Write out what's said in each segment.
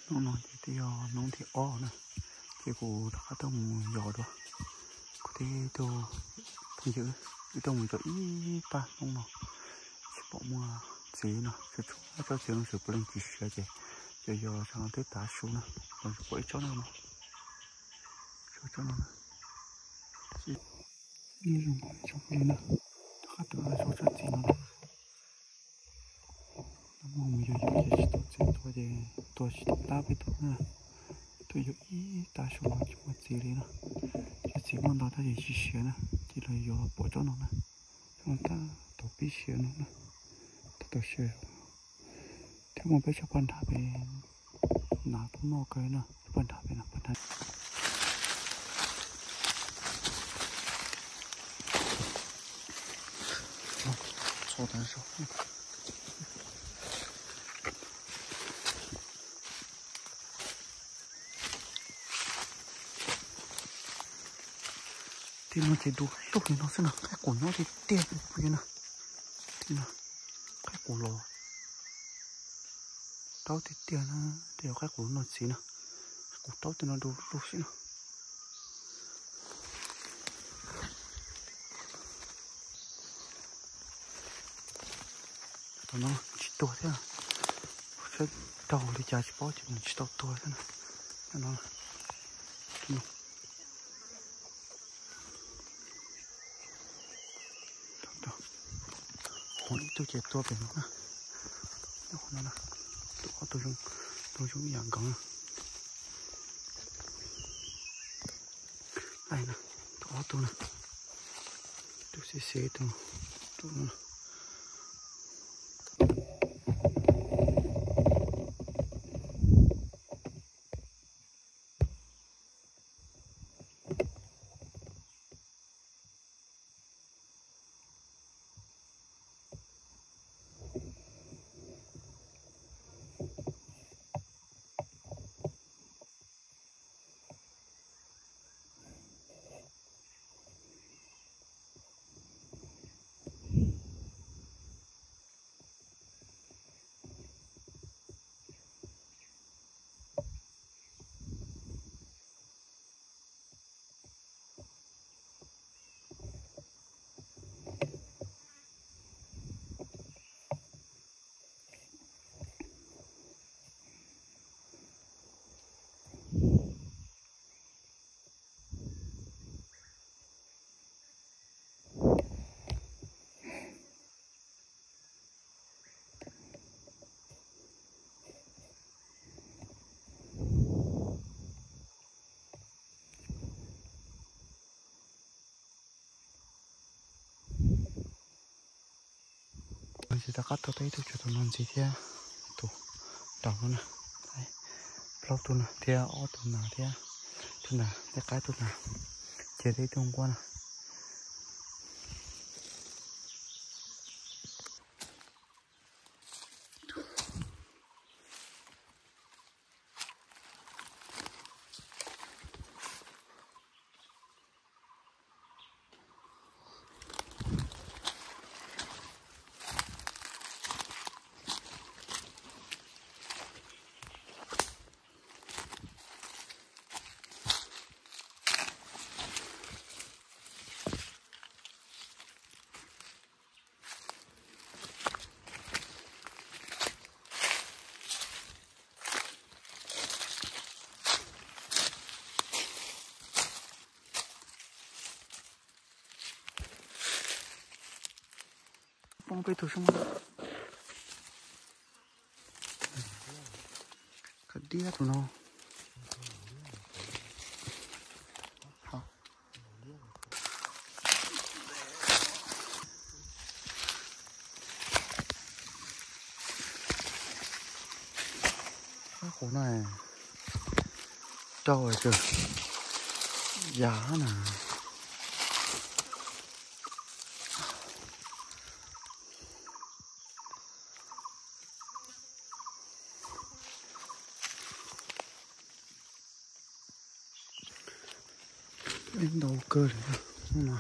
Hnub no ces twb yog hnub thib ob na, ces kuv rov qab tuaj mus yos dua. Kuv thiab tus phooj ywg wb tuaj mus yos ib pab hnub no, tsis pom muaj txiv no, tsuas tsuas tsob txiv no tseem puav leej tsis siav ces yos yos tsam no twb tav su na, los pom ib tsob no, tsob no na. Zoo tsob phooj ywg na, rov qab tuaj zov tsob txiv no. Hnub no mus yos yos ces tsis tau txiv tua ces tua tsis tau tab peb tus na. Tuaj yos ib tav su no tsis muaj txiv li na. Cov txiv muaj ntau tab sis tsis siav na, ces los yos los pom tsob no na. Tsob no tab tom pib siav no na, tab tom siav. Thiab muaj peb tsob paj nrhav pem na, kuj noj kawg na, tsob paj nrhav pem na, paj nrhav. Txhua tas zog. Tej no ces du lug li no xwb na, qaib qus nyob tiag tiag phooj ywg na. Tej no qaib qus los taub tiag tiag na, tej yog qaib qus noj txiv na, qaib qus taub tej no du lug xwb na. Tom no tsis tuag thiab, saib raug li cas tsis paub ces nws tsis tau tuag thiab na. Ho ib tug ces tuag pem no na. Tus ob tug zoo, tus zoo ib yam nkoos na. Tus ob tug na, tus xis xis tus, tus no. Ces rov qab tuaj tau ib tug tsuas tus no ntxiv thiab, tus nraud no na. Plaub tug no thiab ob tug nas thiab, tus nas tej qaib tug nas, ces tej tug nquab na. Poob peb tug soob. Khav diab tus no. Qaib qus no rau ces yam na. Peb ntau kawg li no.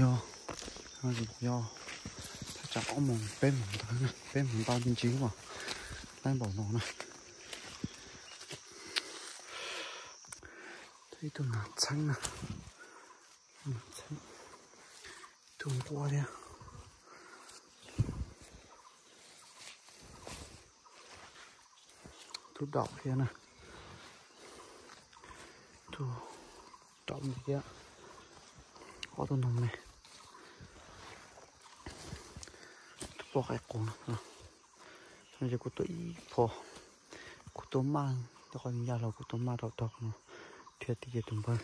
Yog, yog thaj tsam ob moos peb moos ntawd, peb moos ntau ntsis mas laib npaum no na. Ib tug nas txheeb na, tug nquab thiab, tug daum thiab na, tug daum thiab, ob tug noog me, tug poj qaib qus no. Ces kuv tua ib pho, kuv tua maj, rau qhov ya los kuv tua maj rau tog no, thiab tias tus npawg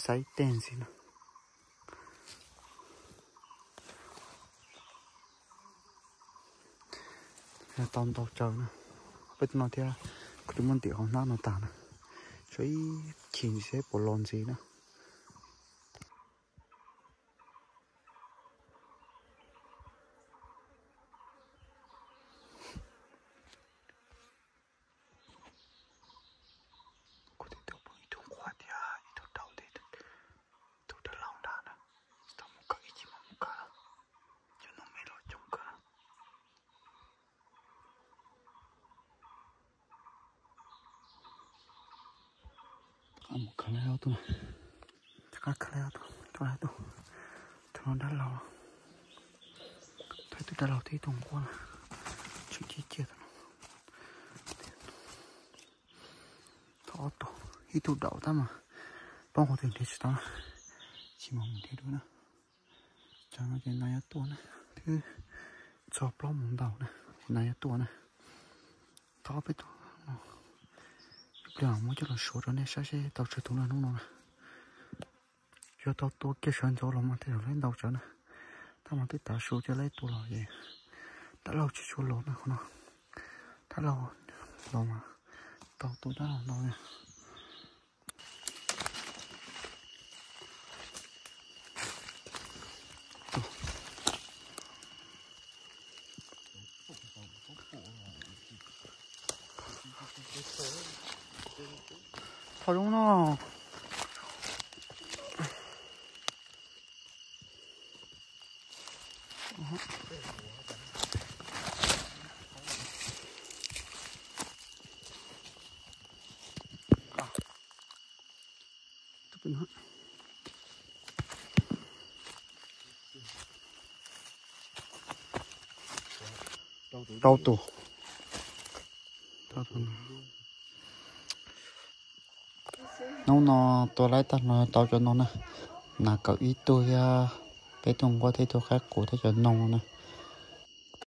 xav ib teg ntxiv no. Tau ntau tsaws na, peb tus no thiab, kuv twb muab ntim hauv hnab no tas na, tshuav ib chim ntxiv seb puas los ntxiv na. Kuv twb tua pom ib tug nquab thiab ib tug daum thiab ib tug dab laug nrad na, tsis tau mus kawm ib chim mam mus kawm, cov noog me los coob kawg. Mus khav lawm ob tug, khav lawm ob tug, tus no dab laug, tus dab laug thiab ib tug nquab na, tseem ciaj ciaj tus no. Thov ob tug, ib tug daum tab mas plaub hau twg nrhiav tsis tau na, tsis mus mus nrhiav dua na. Tsam no ces nas yuav tuaj na, twb txog plaub moos ntau na, nas yuav tuaj na. Thov peb tug no, ib pliag muab coj los suav rau nej saib seb tau tsawg tus na hnub no na. Yog tau tua kiag sawv ntxov los mas tej zaum lawv ntau tsawv na. Tab mas twb tav su coj lawv tua los es dab laug tsis tshua los na qhov no. Dab laug los mas tau tua dab laug ntau na. Qhov zoo no. Rau tus, rau tus. Hnub no tua laib tag no tau cov no na, nas kawm ib tug thiab peb tug nquab thiab ib tug qaib qus thiab cov noog no na.